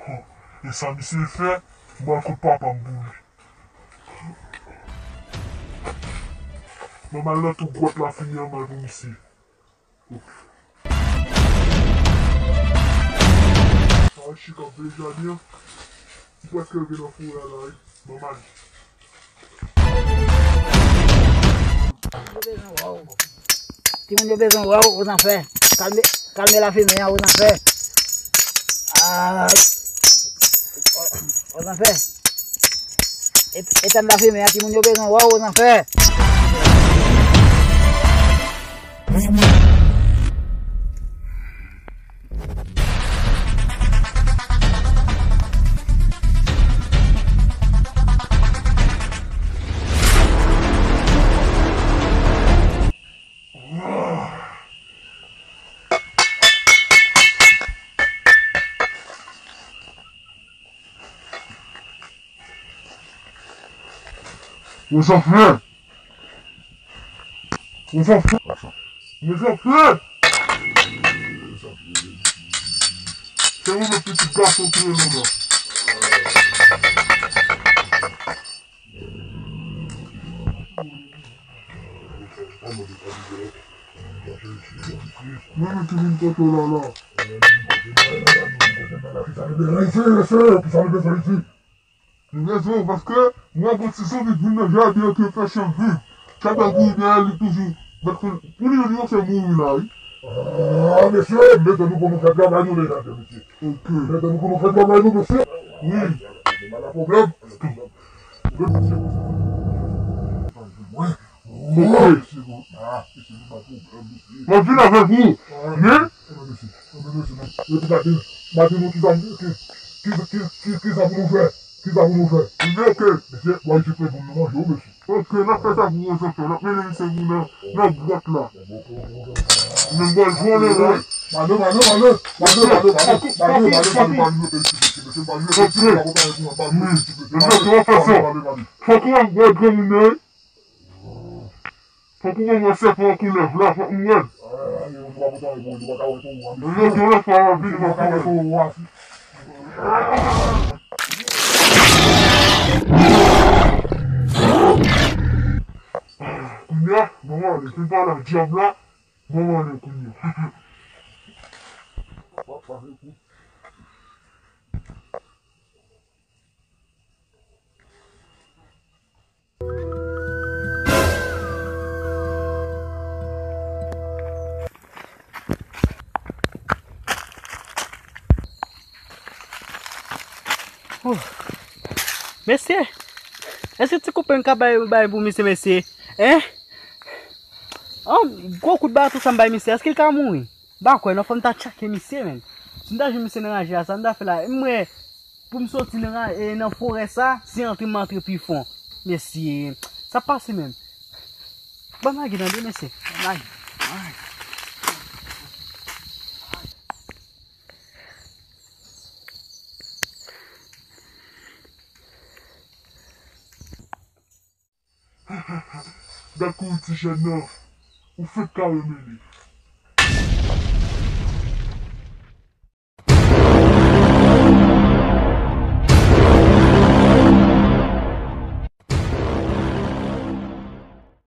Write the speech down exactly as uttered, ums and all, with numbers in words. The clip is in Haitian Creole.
E sa misye fè, m al kot papa m pou li. Mwen m al nan tou gwòt la fini an mal pou misye. Sa chik ap veye jaden an. Li prèske rive nan forè a la wi. Mwen m al. Timoun yo bezwen wè w, Ozanfè. Kalme, kalme lafimen an, Ozanfè. Ay. Ozanfè. Et-, etenn lafimen an, timoun yo bezwen wè w, Ozanfè. Ozanfè! Ozanfè! Ozanfè! Se ou menm pitit gason ki rele w la. Mwen menm ki vin kote w la la. Mesye, mesye, kisa nou bezwen isi? Rezon, paske mwen gon ti zonbi k vin nan jaden an ki fè chan viv. Chak lè l kouri dèyè li toujou. Mèt fè pou li menm li se mouri la wi. Ah, mesye, mete nou pou nou fè travay nou deja, mesye. Ok. Mete nou pou nou fè travay nou, mesye. Wi. Pa gen pwoblèm. Ok. Mwen vin avèk ou. Men, epi gade, gade nou ki zam, ki, ki, ki, ki, ki zam nou fè. Ki zam nou fè. Ok. Mesye, w a jis fè pou nou manje, wi, mesye. Ok, n ap fè sa pou ou, Ozanfè. N ap mennen misye pou nan, nan gwòt la. Men m pral jwenn ou, wi. Pale, pale, pale. Pale, pale, pale. Pale, pale, pale, pale. Ok. Wi. Men w ap fè sa. Fòk ou ap wè granmoun nan, wi. Fòk ou ban mwen sèpan an koulèv la, fòk m wè l. Yon lòt fwa w ap vini, w ap konnen. Kounye a, bon, ale, fin pale ak dyab la, bon, ale, kounye a. Oh. Mesye, èske ti koupe m ka bay, bay pou misye, mesye? Hein? Oh, gwo kout baton sa m bay misye, èske l ka mouri? M pa kwè non, fò m ta tchake misye, menm. Si m ta jwenn misye nan raje a, sa m ta fè la? M wè, pou m soti nan ra-, e, nan forè sa, se antre m antre pi fon. Mesye, sa pase menm. Ban m lage tande, mesye. Ban m lage. Ban m lage. Gad kouri ti jèn nan. Ou fenk ka remele.